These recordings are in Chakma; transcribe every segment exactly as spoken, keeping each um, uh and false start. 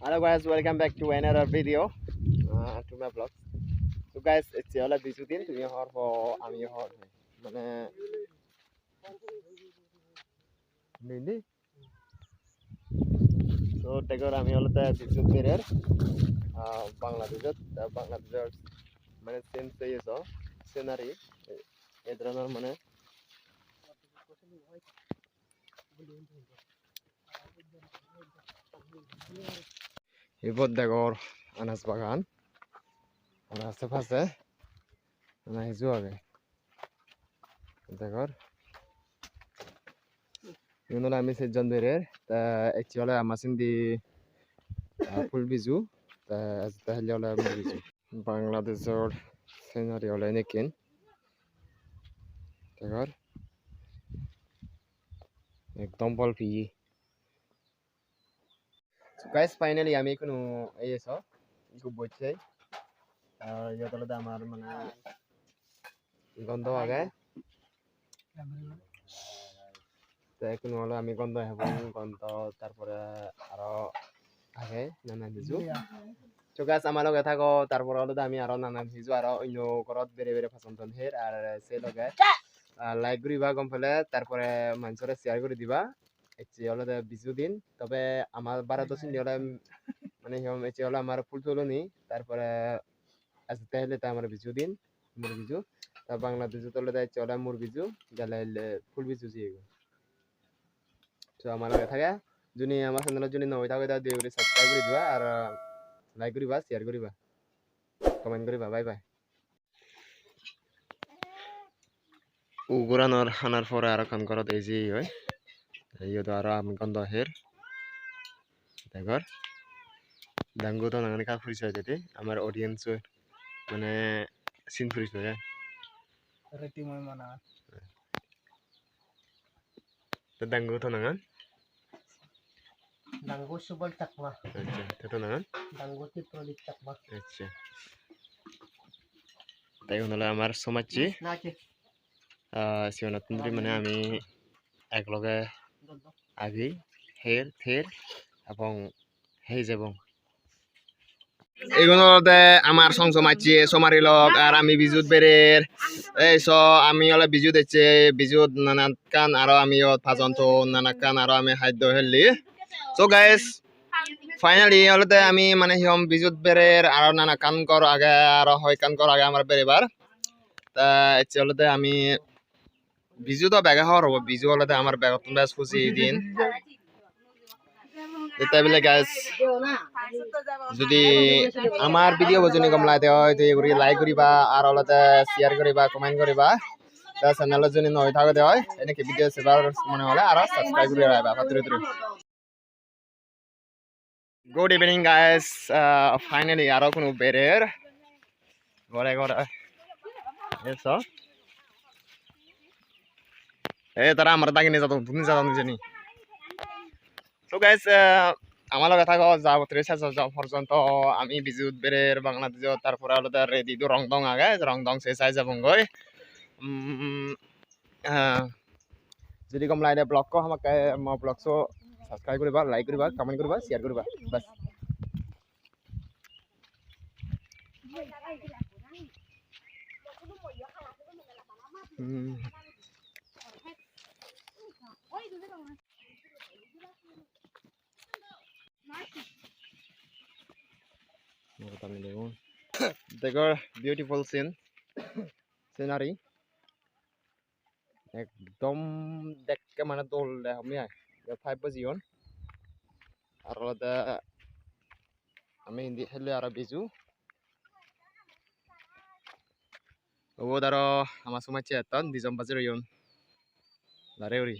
Hello guys, welcome back to another video, uh, to my vlog. So guys, ecche ole Biju din, tumi hor po, ami hor. Mane, nini? So, degor ami olode Bijut berer, ah, Bangladeshot, ah, Bangladeshot mane same se iye so, scenery, e, e dhoronor mane. Ibot degor anas bagan, ar ase pase ana hiju age. Degor. Igun ole ami sejjon berer. Te ecche ole ama sindi, ah, phul biju. Te ejette helle ole mur biju. Bangladeshor scenery ole enekken. Degor. Ekdom bol piye. So guys, finally ami ikkunu ei so, ikku bocche. Ar iyot olode amar mane gondo age. Te ikkunu ole ami gondo hebong, gondo, tar pore aro age nanan hiju. So guys, ama loge thago, tar pore olode ami aro nanan hiju aro onno gorot bere bere pason ton her, ar se loge, ah, like guriba gom pele, tar pore manjore share guri diba. Ecche olode Biju din, tobe ama Bharotot sindi ole, mane hi hom, ecche ole amar phul tuloni, tar pore ejette helle te amar Biju din, mur Biju. Ta Bangladeshot olode ecche ole mur Biju, gele helle phul Biju jiyegoi. So ama loge thage, juni ama channel-ot juni nuo oi thago de, doya guri subscribe guri diba, ar like guriba, share guriba, comment guriba, bye bye. Uguranor hanar pore aro ekkan gorot eji oi. Te iyot aro ami gondo her. Degor. Dangu to nangan ekka purisoy dede. Amar audience-o mane sin purisoy ai. Reti moi mana. Te dangu to nangan? Dangu Subal Chakma. Accha, te to nangan? Dangu Chitrajit Chakma. Accha. Te igun ole amar somajje. Na, na, ke? Ah, sigonottun dhuri mane ami ek loge agi, her, ther, ebong hei jebong. Igun olode amar song somajje, somari lok, ar ami Bijut berer. Ei so ami ole Bijut ecche, Bijut nanakkan aro ami iyot pajon ton, nanakkan aro ami haddo helli. So guys, finally olode ami mane hi hom Bijut berer, aro nanakkan gor age, aro hoyekkan gor age amar berebar. Ta ecche olode ami Biju do bege hor obo, Biju olode amar begottun bej huji din. Te bile guys, judi amar video bo juni gom lagede oi, te guri like guriba, ar olode share guriba, comment guriba. Te channel-ot juni nuo oi thago de oi, eneki video sebar mone hole aro subscribe guri raiba, patturu turu. Good evening, guys. Uh, finally, aro kunu berer. Gore gore. Eso. Ei, tara amar dagi nejadon, tumi jadon hijeni. So, guys, uh, ama loge thago, jabotore sej porjonto ami Bijut berer Bangladeshot, tar pore olode ready do Rongdong age, Rongdong se sai jabongoi. Um, Ah, jodi gom lagede vlog ko, hamakkai mo vlog so subscribe guriba, like guriba, comment guriba, share guriba. Bas. Hmm. Degor beautiful scene, scenery. Ekdom dekke mane dol degong mui ai. Iyot pipe bojeyon. Aro olode ami indi helle aro Biju. Ubot aro ama somajje etton, dijon bajei royon. Dare guri.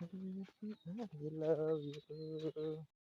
I love you.